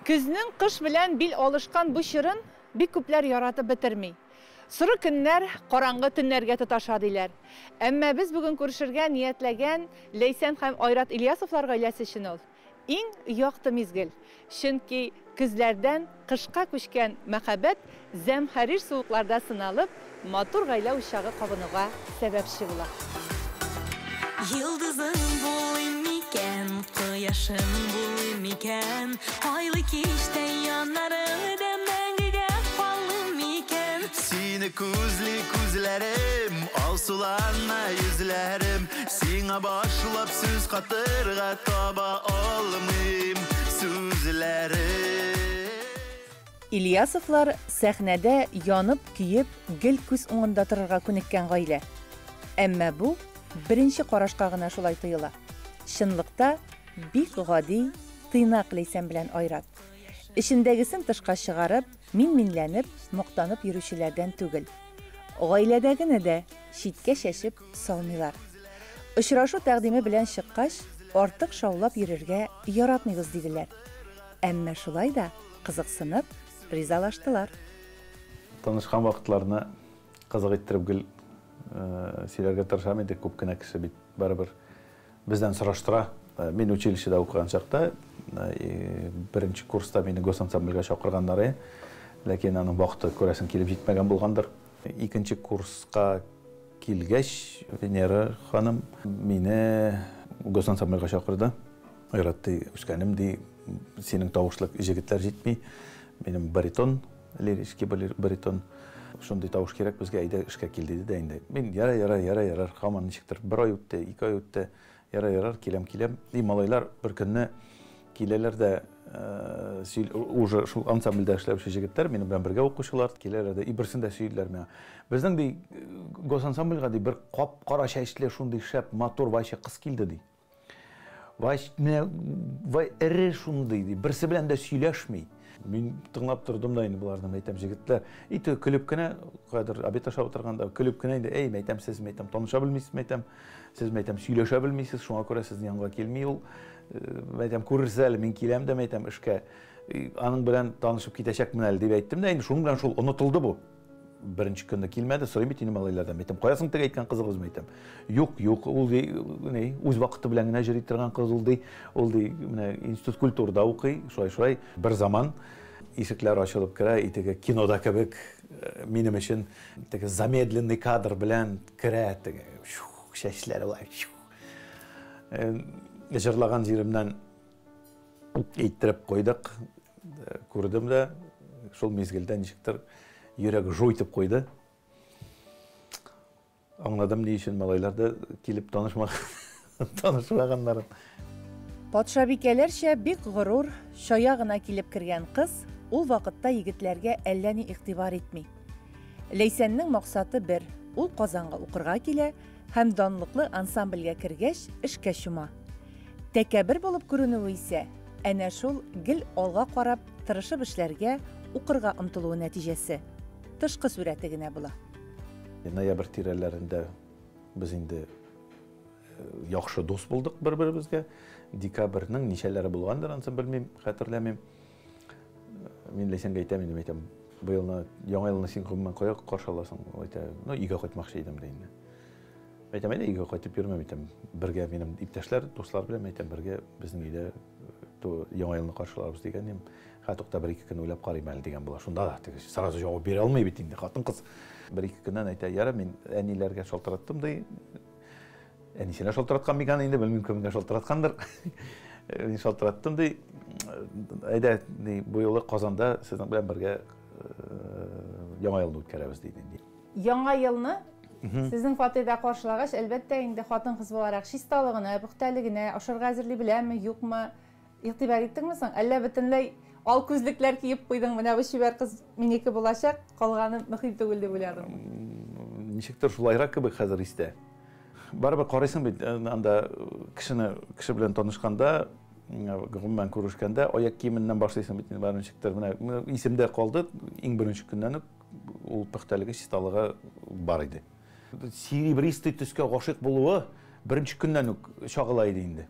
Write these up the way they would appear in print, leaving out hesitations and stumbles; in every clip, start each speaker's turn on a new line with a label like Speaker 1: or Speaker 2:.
Speaker 1: Көзнең кыш белән бил алышкан бу чорын бик күпләр яратып бетерми. Соры көннәр караңгы төннәргә тоташа, диләр. Әмма без бүген күрешергә ниятләгән Ләйсән һәм Айрат Ильясовлар гаиләсе өчен ул, иң якты мизгел. Чөнки көзләрдән кышка күчкән мәхәббәт зәмһәрир суыкларда сыналып, матур гаилә учагы кабынуга сәбәпче була.
Speaker 2: Йолдызың булыйм микән, кояшың булыйм микән, айлы кичтә янар идем, мәңгегә калыйм микән?
Speaker 3: Сине күзли күзләрем, алсулана йөзләрем, сиңа башлап сүз катырга таба алмыйм сүзләрем.
Speaker 1: Ильясовлар сәхнәдә янып-көеп, гел күз уңында торырга күнеккән гаилә. Әмма бу беренче карашка гына шулай тоела. Чынлыкта бик гади, тыйнак Ләйсән белән Айрат. Эчендәгесен тышка чыгарып, мин-минләнеп, мактанып йөрүчеләрдән түгел. Гаиләдәгене дә читкә чәчеп салмыйлар. Очрашу тәкъдиме белән чыккач, артык шаулап йөрергә яратмыйбыз, диделәр. Әмма шулай да кызыксынып, ризалаштылар.
Speaker 4: Танышкан вакытларны кызык иттереп гел сөйләргә тырышам инде, күп кенә кеше бит барыбер бездән сораштыра. Мин училищеда укыган чакта, беренче курста мине госансамбльгә чакырганнар иде. Ләкин аның вакыты, күрәсең, килеп җитмәгән булгандыр. Икенче курска килгәч, Венера ханым мине госансамбльгә чакырды. Айрат, ди, үскәнем, ди, синең тавышлы җегетләр җитми. Минем баритон, лирический баритон. Шундый тавыш кирәк безгә, әйдә эшкә кил, диде дә инде. Мин ярар, ярар, ярар, ярар, һаман ничектер бер ай үтте, 2 ай үтте. Ярар, ярар, киләм, киләм. И малайлар бер көнне киләләр дә, уже шул ансамбльдә эшләүче җегетләр, минем белән бергә укучылар, киләләр дә, и берсен дә сөйлиләр миңа. Безнең, ди, госансамбльгә, ди, бер кап-кара чәчле, шундый шәп, матур вайчы кыз килде, ди. Вай, менә, вай, эре шундый, ди, берсе белән дә сөйләшми. Мин тыңлап тордым да инде боларны, әйтәм, җегетләр, и теге көлеп кенә, кадер обед ашап утырганда, көлеп кенә инде, эй, әйтәм, сез, әйтәм, таныша белмисез, әйтәм, сез, әйтәм, сөйләшә белмисез, шуңа күрә сезнең янга килми ул. Әйтәм, күрерсез әле, мин киләм дә, әйтәм, эшкә. Аның белән танышып китәчәкмен әле, дип әйттем дә, инде шуның белән шул онытылды бу. Беренче көнне килмәде, сорыйм бит инде малайлардан. Әйтәм, кая соң теге әйткән кызыгыз, әйтәм. Юк, юк, ул ди, ни, үз вакыты белән генә йөри торган кыз ул ди. Ул ди, менә институт культурада укый, шулай-шулай. Бер заман ишекләр ачылып керә, и теге кинода кебек, минем өчен теге замедленный кадр белән керә, теге чәчләре болай. Җырлаган җиремнән әйттереп куйдык, күрдем дә, шул мизгелдә ничектер йөрәк жу итеп куйды. Аңладым, ни өчен малайлар да килеп танышмаганнарын.
Speaker 1: Патшабикәләрчә бик горур, чая гына килеп кергән кыз ул вакытта егетләргә әллә ни игътибар итми. Ләйсәннең максаты бер, ул Казанга укырга килә һәм данлыклы ансамбльгә кергәч эшкә чума. Тәкәббер булып күренүе исә әнә шул гел алга карап, тырышып эшләргә, укырга омтылуы нәтиҗәсе. Тышкы сурәте генә була.
Speaker 4: Ноябрь тирәләрендә без инде яхшы дус булдык бер-беребезгә. Декабрьнең ничәләре булгандыр, ансын белмим, хәтерләмим. Мин Ләйсәнгә әйтәм инде, әйтәм, быелны, яңа елны син гомумән кая каршы аласың? Ул әйтә, ну, өйгә кайтмакчы идем, ди инде. Әйтәм, әйдә, өйгә кайтып йөрмәм, әйтәм, бергә минем иптәшләр, дуслар белән, әйтәм, бергә безнең өйдә яңа елны каршыларбыз дигән идем. Хә, тукта, бер-ике көн уйлап карыйм әле дигән була. Шунда да теге сразу җавап бирә алмый бит инде хатын-кыз. Бер-ике көннән әйтә, ярар, мин әниләргә шалтыраттым, ди. Әнисенә шалтыраткан микән инде, белмим, кемгә шалтыраткандыр. Мин шалтыраттым, ди. Әйдә, ди, бу юлы Казанда сезнең белән бергә яңа елны үткәрәбез, ди инде.
Speaker 1: Яңа елны сезнең фатирда каршылагач, әлбәттә, инде хатын-кыз буларак чисталыгына, пөхтәлегенә, ашарга әзерли беләме, юкмы, игътибар иттеңме соң? Әллә бөтенләй ал күзлекләр киеп куйдың, менә бу чибәр кыз минеке булачак, калганы мөһим түгел дип уйладыңмы?
Speaker 4: Ничектер шулайрак кебек хәзер истә. Барыбер карыйсың бит, анда кешене, кеше белән танышканда, гомумән күрешкәндә, аяк киеменнән башлыйсың бит, барыбер ничектер. Менә исемдә калды, иң беренче көннән үк ул пөхтәлеге, чисталыгы бар иде. Серебристый төскә гашыйк булуы беренче көннән үк чагыла иде инде.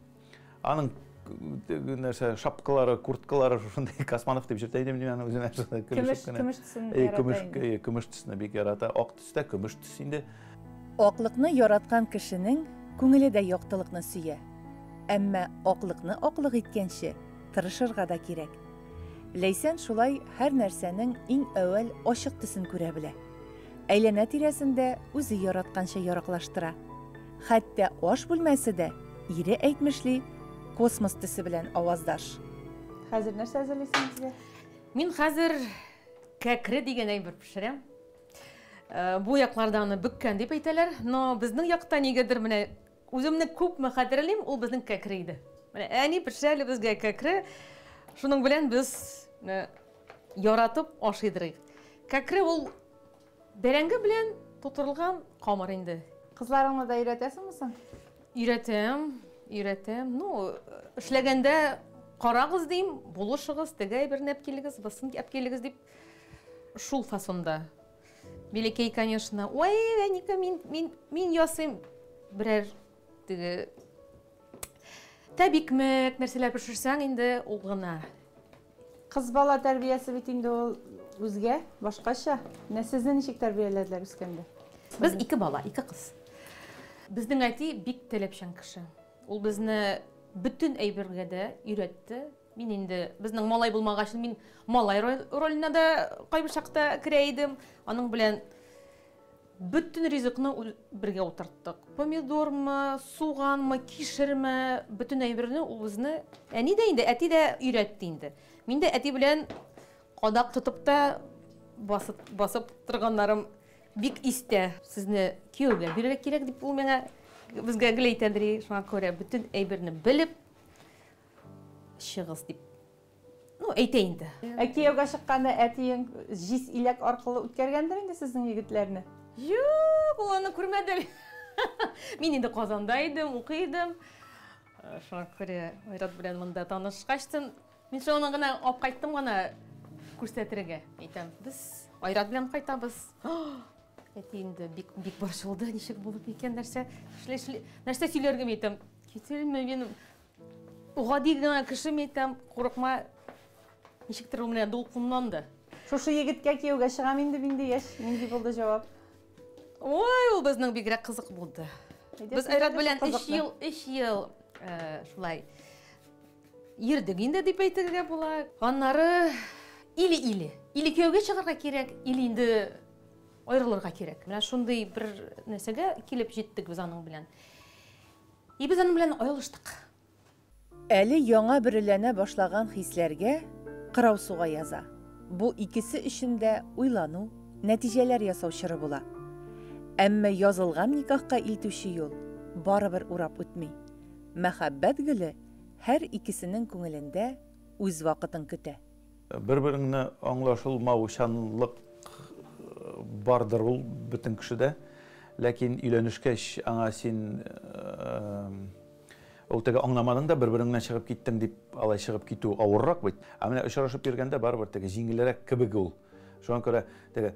Speaker 4: Аның нәрсә шапкалары, курткалары шушындый космонавт дип йөртә идем мин аны үземә шулай
Speaker 1: Көмеш,
Speaker 4: көлешеп кенә.
Speaker 1: көмеш төсен
Speaker 4: Әй,
Speaker 1: ярата
Speaker 4: көмеш,
Speaker 1: инде.
Speaker 4: әй, көмеш төсне бик ярата. Ак төстә көмеш төс инде.
Speaker 1: Аклыкны яраткан кешенең күңеле дә яктылыкны сөя. Әмма аклыкны аклык иткәнче тырышырга да кирәк. Ләйсән шулай һәр нәрсәнең иң әүвәл ачык төсен күрә белә. Әйләнә тирәсен дә үзе яратканча яраклаштыра. Хәтта аш бүлмәсе дә, ире әйтмешли, космос төсе белән аваздаш. Хәзер нәрсә әзерлисең безгә?
Speaker 5: Мин хәзер кәкре дигән әйбер пешерәм. Бу якларда аны бөккән дип әйтәләр, но безнең якта нигәдер менә үземне күпме хәтерлим, ул безнең кәкре иде. Менә әни пешерә әле безгә кәкре. Шуның белән без менә яратып ашыйдырык. Кәкре ул бәрәңге белән тутырылган камыр инде.
Speaker 1: Кызларыңны да өйрәтәсеңме соң?
Speaker 5: Өйрәтәм, өйрәтәм. Ну, эшләгәндә карагыз дим, булышыгыз, теге әйберне әп килегез, бусын әп килегез дип шул фасонда. Бәләкәй, конечно. Ой, Әника, мин ясыйм берәр теге тәбикмәк нәрсәләр пешерсәң инде ул гына.
Speaker 1: Кыз бала тәрбиясе бит инде ул үзгә, башкача. Менә сезне ничек тәрбияләделәр үскәндә?
Speaker 5: Без ике бала, ике кыз. Безнең әти бик таләпчән кеше. Ул безне бөтен әйбергә дә өйрәтте. Мин инде безнең малай булмагач, мин малай роленә дә кайбер чакта керә идем. Аның белән бөтен ризыкны бергә утырттык. Помидормы, суганмы, кишерме, бөтен әйберне ул безне әни дә инде, әти дә өйрәтте инде. Мин дә әти белән кадак тотып та басып торганнарым бик истә. Сезне кияүгә бирергә кирәк дип ул миңа безгә гел әйтәдер, шуңа күрә бөтен әйберне белеп чыгыз дип. Ну, әйтә инде.
Speaker 1: Ә кияүгә чыкканда әтиең җиз иләк аркылы үткәргәндер инде сезнең егетләрне?
Speaker 5: Юк, ул аны күрмәде әле. Мин инде Казанда идем, укый идем. Шуңа күрә Айрат белән монда танышкачтын, мин шуны гына алып кайттым гына күрсәтергә. Әйтәм, без Айрат белән кайтабыз. Әти инде бик, бик борчылды, ничек булып икән, нәрсә эшләй, нәрсә сөйләргә мин әйтәм. Китерме, мин гади генә кеше, мин әйтәм, курыкма, ничектер ул менә дулкынланды.
Speaker 1: Шушы егеткә кияүгә чыгам инде мин дигәч, нинди булды җавап?
Speaker 5: Ой, ул безнең бигрәк кызык булды.
Speaker 1: Әйдә,
Speaker 5: Без
Speaker 1: сөйлә
Speaker 5: Айрат
Speaker 1: әле
Speaker 5: белән
Speaker 1: шул
Speaker 5: өч
Speaker 1: кызыкны.
Speaker 5: ел, 3 ел шулай йөрдек инде дип әйтергә була. Аннары или-или. Или кияүгә чыгарга кирәк, или инде аерылырга кирәк. Менә шундый бер нәрсәгә килеп җиттек без аның белән. И без аның белән аерылыштык.
Speaker 1: Әле яңа бөреләнә башлаган хисләргә кырау суга яза. Бу икесе өчен дә уйлану, нәтиҗәләр ясау чоры була. Әмма язылган никахка илтүче юл барыбер урап үтми. Мәхәббәт гөле һәр икесенең күңелендә үз вакытын көтә.
Speaker 4: Бер-береңне аңлашылмаучанлык бардыр ул бөтен кешедә. Ләкин өйләнешкәч аңа син ул теге аңламадың да бер-береңнән чыгып киттең дип алай чыгып китү авыррак бит. Ә менә очрашып йөргәндә барыбер теге җиңелрәк кебек ул. Шуңа күрә теге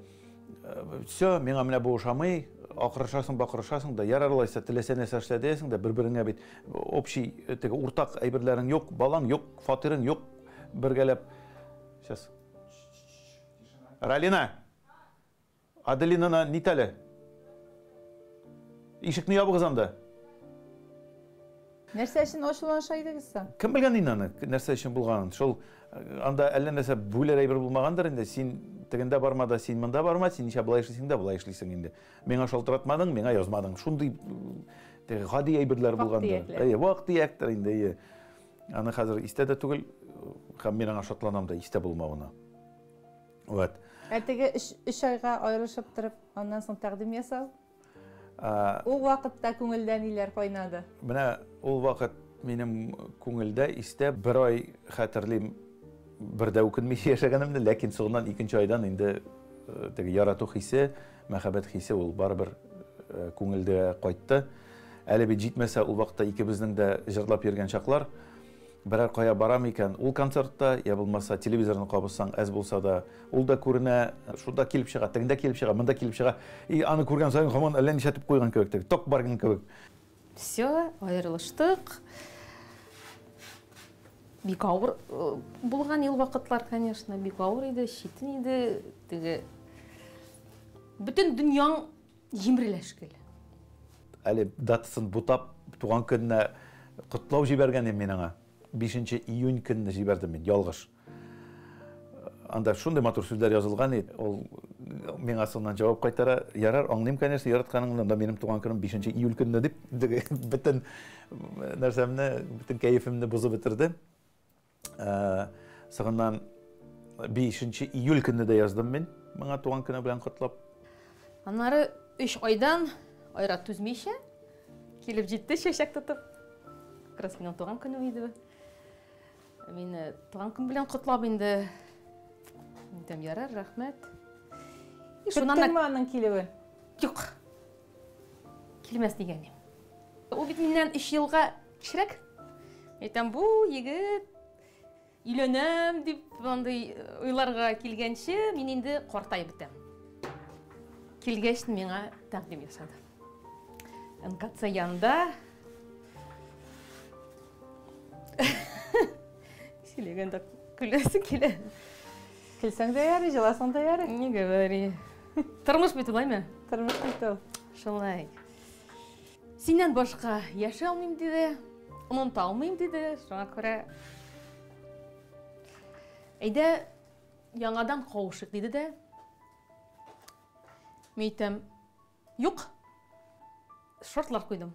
Speaker 4: все, миңа менә бу ошамый, акырышасың, бакырышасың да, ярар алайса теләсә нәрсә эшлә диясең дә, бер-береңә бит общий теге уртак әйберләрең юк, балаң юк, фатирың юк, бергәләп. Сейчас. Ралина! Аделинаны нит әле. Ишекне ябыгыз анда.
Speaker 1: Нәрсә өчен ачуланыша идегез соң?
Speaker 4: Кем белгән инде аны, нәрсә өчен булганын. Шул анда әллә нәрсә бүләр әйбер булмагандыр инде. Син тегендә барма да, син монда барма, син ничә болай эшлисең дә, болай эшлисең инде. Миңа шалтыратмадың, миңа язмадың. Шундый теге гади әйберләр булгандыр.
Speaker 1: Вак-төякләр.
Speaker 4: Әйе, вак-төяктер инде, әйе. Аны хәзер истә дә түгел, һәм мин аңа шатланам да истә булмавына. Вот.
Speaker 1: Ә теге өч айга аерылышып торып, аннан соң тәкъдим ясау? Ул вакытта күңелдә ниләр кайнады?
Speaker 4: Менә ул вакыт минем күңелдә истә бер ай хәтерлим, бер дә үкенми яшәгәнемне, ләкин соңыннан икенче айдан инде теге ярату хисе, мәхәббәт хисе ул барыбер күңелдә кайтты. Әле бит җитмәсә ул вакытта икебезнең дә җырлап йөргән чаклар. Берәр кая барам икән, ул концертта, я булмаса телевизорны кабызсаң, әз булса да, ул да күренә, шунда килеп чыга, тегендә килеп чыга, монда килеп чыга. И аны күргән саен һаман әллә нишләтеп куйган кебек, теге ток барган кебек.
Speaker 5: Все, аерылыштык. Бик авыр булган ел вакытлар, конечно, бик авыр иде, читен иде. Теге бөтен дөньяң җимерелә шикелле.
Speaker 4: Әле датасын бутап, туган көненә котлау җибәргән идем мин аңа. 5 июнь көнне җибәрдем мин, ялгыш. Анда шундый матур сүзләр язылган иде. Ул миңа соңыннан җавап кайтара. Ярар, аңлыйм, конечно, яратканыңны, да минем туган көнем 5 июль көнне дип, бөтен нәрсәмне, бөтен кәефемне бозып бетерде. Соңыннан 5 июль көнне дә яздым мин, моңа туган көне белән котлап.
Speaker 5: Аннары 3 айдан Айрат түзмичә килеп җитте чәчәк тотып. Как раз минем туган көнем иде. Мине туган көн белән котлап инде. Әйтәм, ярар, рәхмәт.
Speaker 1: И шуннан Көттеңме аның килүен?
Speaker 5: Юк. Килмәс дигән идем. Ул бит миннән 3 елга кечерәк. Әйтәм, бу егет өйләнәм дип андый уйларга килгәнче, мин инде картаеп бетәм. Килгәч миңа тәкъдим ясады. НКЦ янында сөйләгәндә көләсе килә.
Speaker 1: Көлсәң дә ярый, җыласаң да ярый.
Speaker 5: Не говори. Тормыш бит улаймы?
Speaker 1: Тормыш бит ул.
Speaker 5: Шулай. Синнән башка яши алмыйм диде, оныта алмыйм диде. Шуңа күрә әйдә яңадан кавышыйк диде дә. Мин әйтәм, юк. Шартлар куйдым.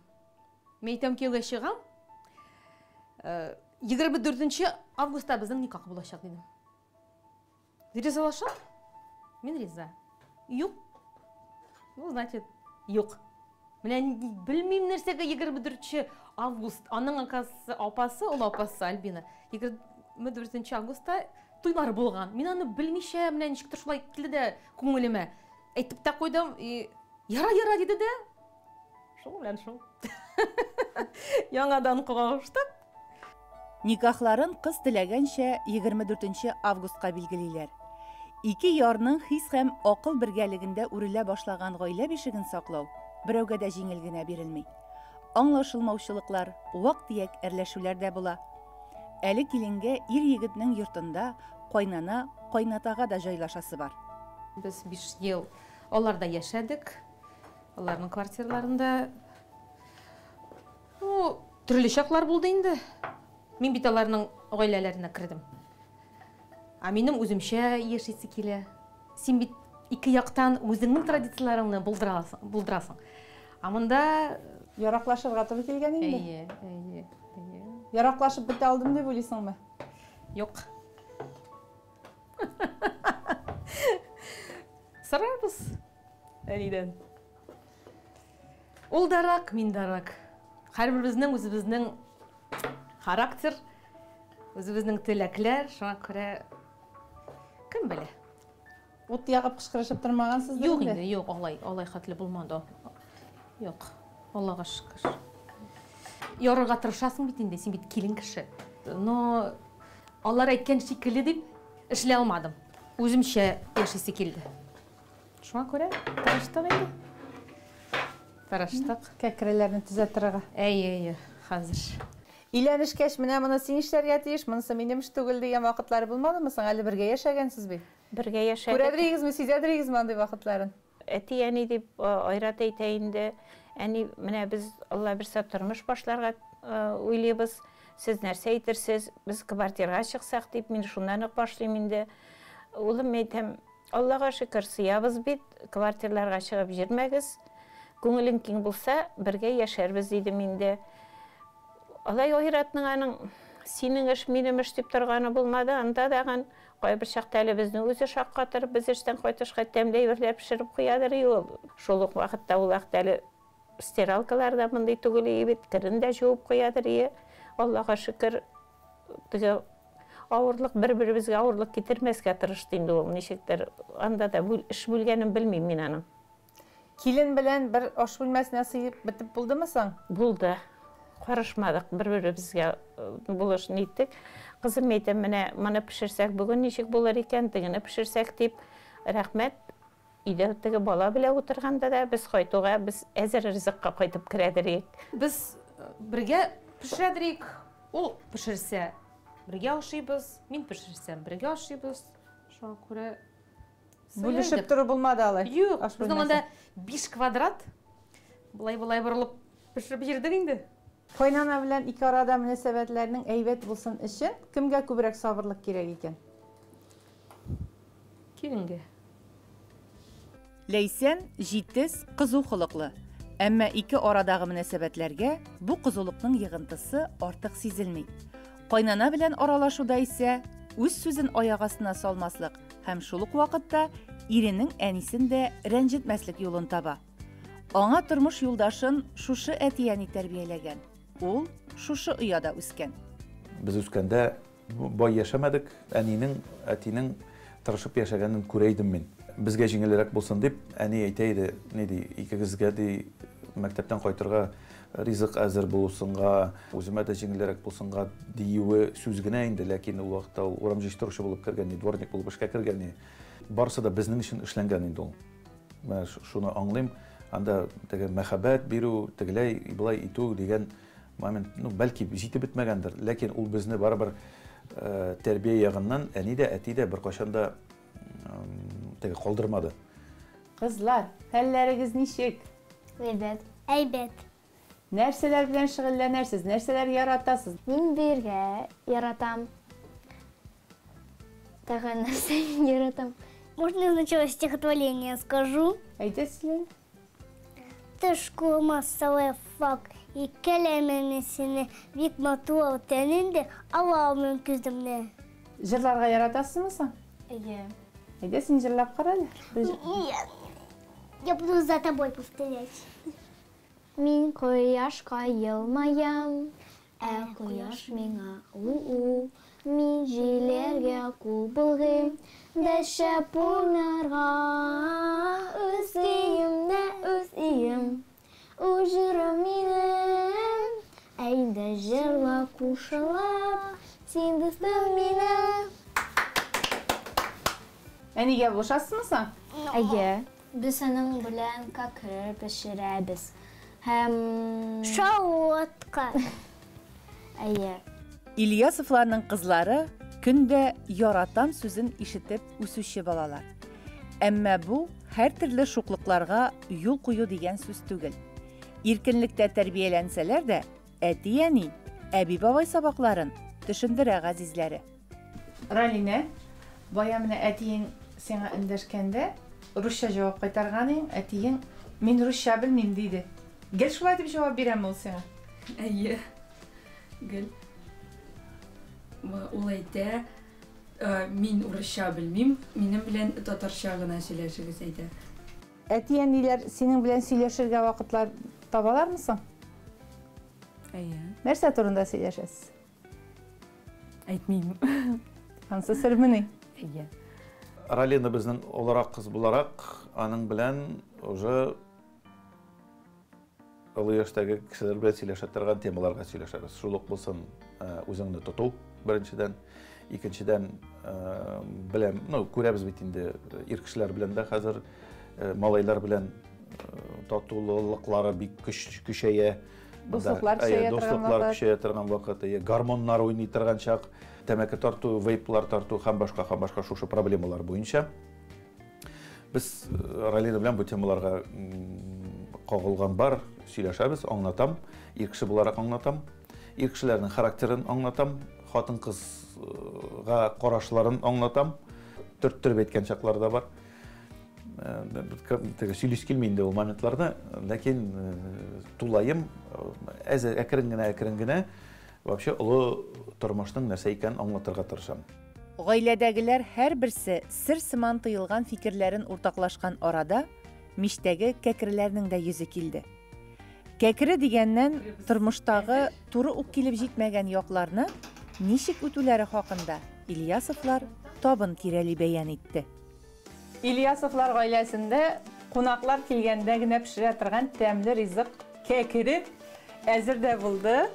Speaker 5: Мин әйтәм, кияүгә чыгам. 24 августта безнең никах булачак дидем. Ризалаша? Мин риза. Юк. Ну, значит, юк. Менә белмим нәрсәгә 24 август. Аның оказывается апасы, ул апасы Альбина. 24 августта туйлары булган. Мин аны белмичә, менә ничектер шулай килде дә күңелемә. Әйтеп тә куйдым, и яра, яра диде дә. Шул белән шул. Яңадан кавыштык.
Speaker 1: Никахларын кыз теләгәнчә 24 августка билгелиләр. Ике ярның хис һәм акыл бергәлегендә үрелә башлаган гаилә бишеген саклау берәүгә дә җиңел генә бирелми. Аңлашылмаучылыклар, вак-төяк әрләшүләр дә була. Әле киленгә ир-егетнең йортында кайнана, кайнатага да җайлашасы бар.
Speaker 5: Без 5 ел аларда яшәдек. Аларның квартираларында. Ну, төрле чаклар булды инде. Мин бит аларның гаиләләренә кердем. Ә минем үземчә яшисе килә. Син бит ике яктан үзеңнең традицияләреңне булдырасың. Ә монда
Speaker 1: яраклашырга туры килгән инде.
Speaker 5: Әйе, әйе, әйе.
Speaker 1: Яраклашып бетә алдым дип уйлыйсыңмы?
Speaker 5: Юк. Сорарбыз әнидән. Ул да рак, мин дә рак. Һәрберебезнең үзебезнең характер, үзебезнең теләкләр, шуңа күрә кем белә.
Speaker 1: Ут ягып кычкырышып тормагансыздыр
Speaker 5: Юк инде, юк, алай, алай хәтле булмады. Юк, Аллага шөкер. Ярырга тырышасың бит инде, син бит килен кеше. Но алар әйткән шикелле дип эшли алмадым. Үземчә яшисе килде. Шуңа күрә тырыштык инде. Тырыштык.
Speaker 1: Кәкреләрне төзәтергә.
Speaker 5: Әйе, әйе, хәзер.
Speaker 1: Өйләнешкәч, менә моны син эшләргә тиеш, монысы минем эш түгел дигән вакытлары булмадымы соң? Әле бергә яшәгәнсез бит.
Speaker 6: Бергә яшәдек.
Speaker 1: Күрәдерегезме, сизәдерегезме андый вакытларын?
Speaker 6: Әти, әни дип Айрат әйтә инде. Әни, менә без Алла бирсә тормыш башларга уйлыйбыз. Сез нәрсә әйтерсез? Без квартирага чыксак дип, мин шуннан ук башлыйм инде. Улым әйтәм, Аллага шөкер, сыябыз бит, квартирларга чыгып җирмәгез. Күңелең киң булса, бергә яшәрбез дидем инде. Алай Айратның аның синең эш, минем эш дип торганы булмады. Анда дагын кайбер чакта әле безне үзе шаккатырып, без эштән кайтышка тәмле әйберләр пешереп куядыр ул. Шул ук вакытта ул вакытта әле стиралкалар да мондый түгел иде бит, керен дә жуып куядыр ие. Аллага шөкер, теге авырлык бер-беребезгә авырлык китермәскә тырышты инде ул, ничектер. Анда да эш бүлгәнен белмим мин аның.
Speaker 1: Килен белән бер аш бүлмәсенә сыеп бетеп булдымы соң?
Speaker 6: Булды. Карышмадык, бер-беребезгә булыш ниттек. Кызым әйтәм, менә моны пешерсәк бүген ничек булыр икән, тегене пешерсәк дип, рәхмәт. Өйдә теге бала белән утырганда да без кайтуга без әзер ризыкка кайтып керәдерик.
Speaker 5: Без бергә пешерәдерик, ул пешерсә. Бергә ашыйбыз. Мин пешерсәм, бергә ашыйбыз. Шуңа күрә
Speaker 1: Бүлешеп тору булмады алай.
Speaker 5: Юк, безнең анда 5 квадрат. Болай-болай борылып пешереп йөрдек инде.
Speaker 1: Кайнана белән ике арада мөнәсәбәтләрнең әйбәт булсын өчен кемгә күбрәк сабырлык кирәк икән?
Speaker 5: Киленгә.
Speaker 1: Ләйсән җитез, кызу холыклы. Әмма ике арадагы мөнәсәбәтләргә бу кызулыкның йыгынтысы артык сизелми. Кайнана белән аралашуда исә үз сүзен аяк астына салмаслык һәм шул ук вакытта иренең әнисен дә рәнҗетмәслек юлын таба. Аңа тормыш юлдашын шушы әти-әни тәрбияләгән. Ул шушы ояда үскән.
Speaker 4: Без үскәндә бай яшәмәдек. Әнинең, әтинең тырышып яшәгәнен күрә идем мин. Безгә җиңелрәк булсын дип, әни әйтә иде, ни ди, икегезгә ди, мәктәптән кайтырга ризык әзер булсынга, үземә дә җиңелрәк булсынга диюе сүз генә инде, ләкин ул вакытта ул урам җыештыручы булып кергән, ни, дворник булып эшкә кергән, ни. Барысы да безнең өчен эшләнгән инде ул. Менә шуны аңлыйм, анда теге мәхәббәт бирү, тегеләй, болай итү дигән момент, ну, бәлки җитеп бетмәгәндер, ләкин ул безне барыбер тәрбия ягыннан әни дә, әти дә беркайчан да теге калдырмады.
Speaker 1: Кызлар, хәлләрегез ничек?
Speaker 7: Әйбәт. Әйбәт.
Speaker 1: Нәрсәләр белән шөгыльләнәсез? Нәрсәләр яратасыз?
Speaker 7: Мин биергә яратам. Тагын нәрсә яратам? Можно я сначала стихотворение скажу?
Speaker 1: Әйдә сөйлә.
Speaker 7: Тышкы массовый фак и кәләмәнесене бик матур тәнен дә ала алмыйм күземне.
Speaker 1: Җырларга яратасызмы соң?
Speaker 7: Әйе.
Speaker 1: Әйдә син җырлап кара әле.
Speaker 7: Я буду за тобой повторять. Мин кояшка елмаям, ә кояш миңа у-у. Мин җилләргә кул болгыйм, дәшәп уйнарга. Үз өемдә үз өем, үз җырым минем. Әйдә җырла кушылып, син дустым минем.
Speaker 1: Әнигә булышасызмы соң?
Speaker 7: Әйе. Без аның белән кәкре пешерәбез. Һәм шарлотка. Әйе.
Speaker 1: Ильясовларның кызлары көндә яратам сүзен ишетеп үсүче балалар. Әмма бу һәртөрле шуклыкларга юл кую дигән сүз түгел. Иркенлектә тәрбияләнсәләр дә, әти-әни, әби-бабай сабакларын төшендерә газизләре. Ралинә, бая менә әтиең сиңа эндәшкәндә, русча җавап кайтарган идең, әтиең мин русча белмим диде. Гел шулай дип җавап бирәме ул сиңа?
Speaker 8: Әйе. Гел. Ул әйтә, мин урысча белмим, минем белән татарча гына сөйләшегез әйтә.
Speaker 1: Әти-әниләр синең белән сөйләшергә вакытлар табалармы соң?
Speaker 8: Әйе.
Speaker 1: Нәрсә турында сөйләшәсез?
Speaker 8: Әйтмим.
Speaker 1: Ансы сермени?
Speaker 8: Әйе.
Speaker 4: Ралина безнең олырак кыз буларак, аның белән уже олы яшьтәге кешеләр белән сөйләшә торган темаларга сөйләшәбез. Шул ук булсын үзеңне тоту, беренчедән, икенчедән, беләм, ну, күрәбез бит инде ир кешеләр белән дә хәзер малайлар белән татулыклары бик көчәя.
Speaker 1: Дуслыклар көчәя торган
Speaker 4: Дуслыклар көчәя торган вакыт, гормоннар уйный торган чак, тәмәке тарту, вейплар тарту һәм башка шушы проблемалар буенча. Без Ралина белән бу темаларга кагылган бар, сөйләшәбез, аңлатам, ир кеше буларак аңлатам, ир кешеләрнең характерын аңлатам, хатын-кызга карашларын аңлатам, төрттереп әйткән чаклар да бар. Теге сөйлис килми инде ул моментларны, ләкин тулаем, әкрен генә, вообще олы тормышның нәрсә икәнен аңлатырга тырышам.
Speaker 1: Гаиләдәгеләр һәрберсе сер сыман тоелган фикерләрен уртаклашкан арада миштәге кәкреләрнең дә йөзе килде. Кәкре дигәннән тормыштагы туры ук килеп җитмәгән якларны ничек үтүләре хакында Ильясовлар табын тирәли бәян итте. Ильясовлар гаиләсендә кунаклар килгәндә генә пешерә торган тәмле ризык кәкре әзер дә булды.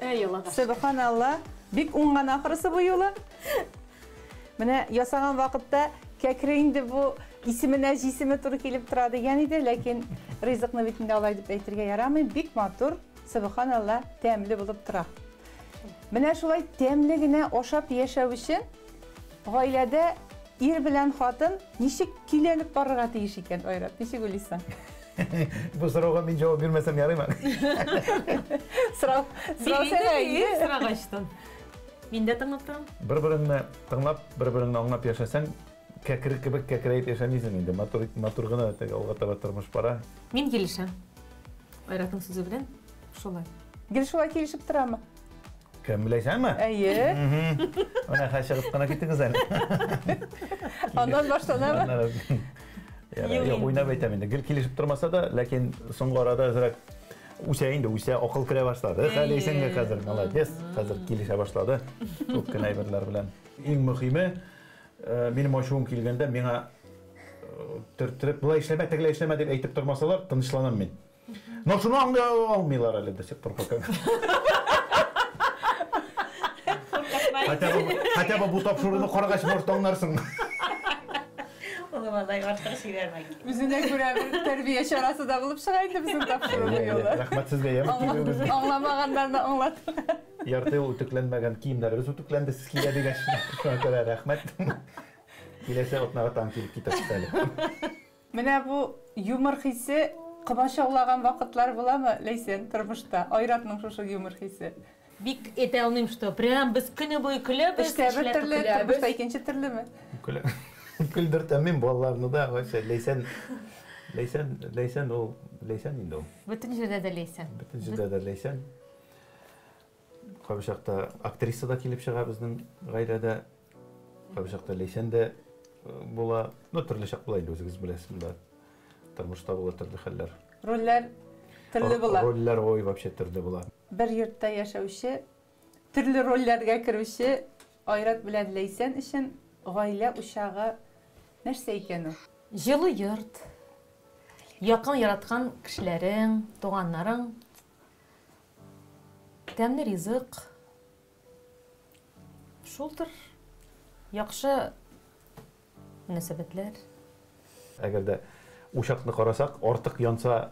Speaker 1: Сөбханалла, бик уңган ахрысы бу юлы. Менә ясаган вакытта кәкре инде бу исеменә җисеме туры килеп тора дигән иде, ләкин ризыкны бит инде алай дип әйтергә ярамый, бик матур, сөбханалла, тәмле булып тора. Менә шулай тәмле генә ашап яшәү өчен гаиләдә ир белән хатын ничек көйләнеп барырга тиеш икән, Айрат, ничек уйлыйсың?
Speaker 4: Бу сорауга мин җавап бирмәсәм ярыймы?
Speaker 1: Сорау, сорау сиңа инде.
Speaker 5: Сорагачтын. Мин дә тыңлап торам.
Speaker 4: Бер-береңне тыңлап, бер-береңне аңлап яшәсәң, кәкре кебек кәкрәеп яшәмисең инде. Матур, матур гына теге алга таба тормыш бара.
Speaker 5: Мин килешәм. Айратның сүзе белән шулай.
Speaker 1: Гел шулай килешеп торамы?
Speaker 4: Кем беләсеңме?
Speaker 1: Әйе.
Speaker 4: Менә хәзер чыгып кына киттегез әле.
Speaker 1: Аннан башланамы?
Speaker 4: Юк, уйнап әйтәм инде. Гел килешеп тормаса да, ләкин соңгы арада әзрәк үсә инде, үсә, акыл керә башлады. Хәлисенгә хәзер молодец, хәзер килешә башлады күп кенә әйберләр белән. Иң мөһиме, минем ачуым килгәндә миңа төрттереп, болай эшләмә, тегеләй эшләмә дип әйтеп тормасалар, тынычланам мин. Но шуны аңлый алмыйлар әле до сих пор пока. Хотя бы, хотя бы бу тапшыруны карагач, может, аңларсың.
Speaker 6: Улым, алай артык сөйләмә.
Speaker 1: Үзенә күрә бер тәрбия чарасы да булып чыга инде безнең тапшыру бу юлы.
Speaker 4: Рәхмәт сезгә, яме килүегезгә.
Speaker 1: Аңламаганнарны аңлатып.
Speaker 4: Ярты ел үтүкләнмәгән киемнәребез үтүкләнде, сез килә дигәч. Шуңа күрә рәхмәт. Киләсе атнага тагын килеп китерсез әле.
Speaker 1: Менә бу юмор хисе комачаулаган вакытлар буламы, Ләйсән, тормышта? Айратның шушы юмор хисе.
Speaker 5: Бик әйтә алмыйм, что прям без көне буе көләбез.
Speaker 1: Эштә бер төрле, тормышта икенче төрлеме?
Speaker 4: Көлә. Көлдертәм мин балаларны да, вообще Ләйсән, Ләйсән, Ләйсән ул, Ләйсән инде ул.
Speaker 5: Бөтен җирдә дә Ләйсән.
Speaker 4: Бөтен җирдә дә Ләйсән. Кайбер чакта актриса да килеп чыга безнең гаиләдә. Кайбер чакта Ләйсән дә була. Ну, төрле чак була инде, үзегез беләсез монда. Тормышта була төрле хәлләр.
Speaker 1: Рольләр төрле була.
Speaker 4: Рольләр ой вообще төрле була.
Speaker 1: Бер йортта яшәүче, төрле рольләргә керүче Айрат белән Ләйсән өчен гаилә учагы нәрсә икән ул?
Speaker 5: Җылы йорт, якын яраткан кешеләрең, туганнарың, тәмле ризык. Шулдыр. Яхшы мөнәсәбәтләр.
Speaker 4: Әгәр дә учакны карасак, артык янса,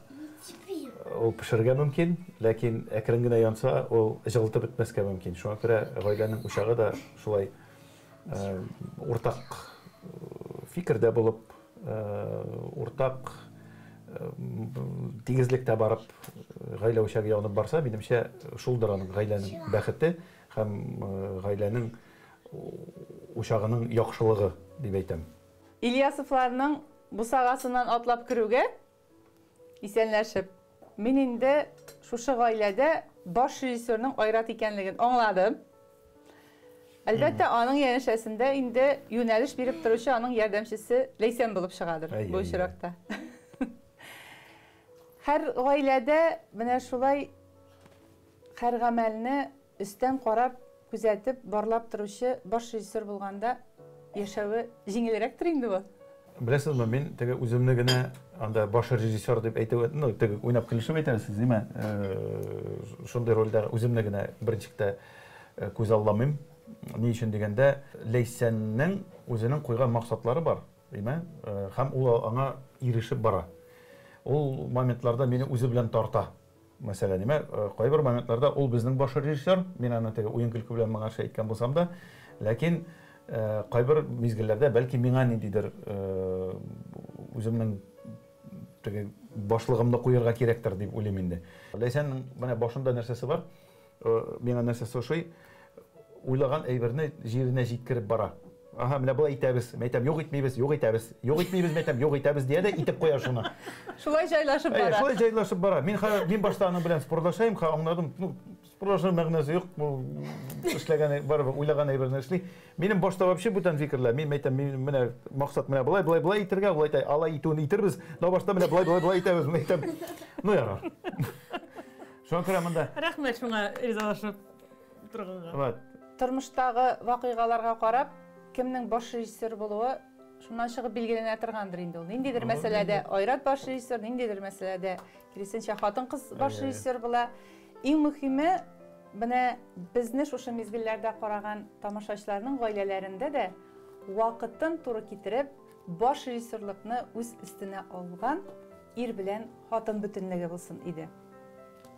Speaker 4: ул пешергә мөмкин, ләкин әкрен генә янса, ул җылытып бетмәскә мөмкин. Шуңа күрә гаиләнең учагы да шулай уртак фикердә булып, уртак тигезлектә барып, гаилә учагы янып барса, минемчә, шулдыр аның гаиләнең бәхете һәм гаиләнең учагының яхшылыгы дип әйтәм.
Speaker 1: Ильясовларның бусагасыннан атлап керүгә, исәнләшеп, мин инде шушы гаиләдә баш режиссерның Айрат икәнлеген аңладым. Әлбәттә, аның янәшәсендә инде юнәлеш биреп торучы аның ярдәмчесе Ләйсән булып чыгадыр бу очракта. Һәр гаиләдә менә шулай һәр гамәлне өстән карап, күзәтеп, барлап торучы баш режиссер булганда яшәве җиңелрәктер инде бу.
Speaker 4: Беләсезме, мин теге үземне генә анда баш режиссер дип әйтү, ну, теге уйнап көлешеп әйтәсез, димә, шундый рольдә үземне генә берничек тә күз алламыйм. Ни өчен дигәндә, Ләйсәннең үзенең куйган максатлары бар, димә, һәм ул аңа ирешеп бара. Ул моментларда мине үзе белән тарта. Мәсәлән, димә, кайбер моментларда ул безнең баш режиссер, мин аны теге уен-көлке белән моңарчы әйткән булсам да, ләкин кайбер мизгелләрдә бәлки миңа ниндидер үземнең теге башлыгымны куярга кирәктер дип уйлыйм инде. Ләйсәннең менә башында нәрсәсе бар, миңа нәрсәсе ошый, уйлаган әйберне җиренә җиткереп бара. Ага, менә болай итәбез, мен әйтәм, юк итмибез, юк итәбез, юк итмибез, мен әйтәм, юк итәбез дия дә итеп куя шуны.
Speaker 1: Шулай җайлашып бара.
Speaker 4: Шулай җайлашып бара. Мин мин башта аның белән спорлашайым, аңладым, ну, спорлашуның мәгънәсе юк, бу эшләгән барыбер уйлаган әйберне эшли. Минем башта вообще бүтән фикерләр. Мин әйтәм, мин менә максат менә болай, болай, болай итергә, болай итә, алай итүен итербез, но башта менә болай, болай, болай итәбез, мен әйтәм. Ну ярар. Шуңа күрә монда
Speaker 5: Рәхмәт шуңа ризалашып торганга.
Speaker 4: Вот.
Speaker 1: Тормыштагы вакыйгаларга карап, кемнең баш режиссер булуы шуннан чыгып билгеләнә торгандыр инде ул. Ниндидер мәсьәләдә Айрат баш режиссер, ниндидер мәсьәләдә киресенчә хатын-кыз баш режиссер була. Иң мөһиме, менә безне шушы мизгелләрдә караган тамашачыларның гаиләләрендә дә вакытын туры китереп, баш режиссерлыкны үз өстенә алган ир белән хатын бөтенлеге булсын иде.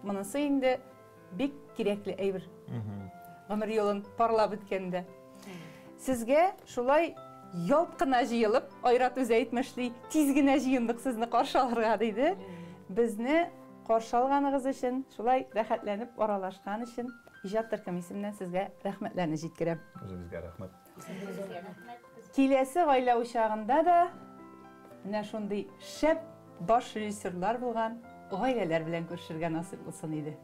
Speaker 1: Монысы инде бик кирәкле әйбер. гомер юлын парлап үткәндә. Сезгә шулай ялт кына җыелып, Айрат үзе әйтмешли, тиз генә җыендык сезне каршы алырга диде. Безне каршы алганыгыз өчен, шулай рәхәтләнеп аралашкан өчен иҗат төркеме исеменнән сезгә рәхмәтләрне җиткерәм.
Speaker 4: Үзегезгә рәхмәт.
Speaker 1: Киләсе гаилә учагында да менә шундый шәп баш режиссерлар булган гаиләләр белән күрешергә насыйп булсын иде.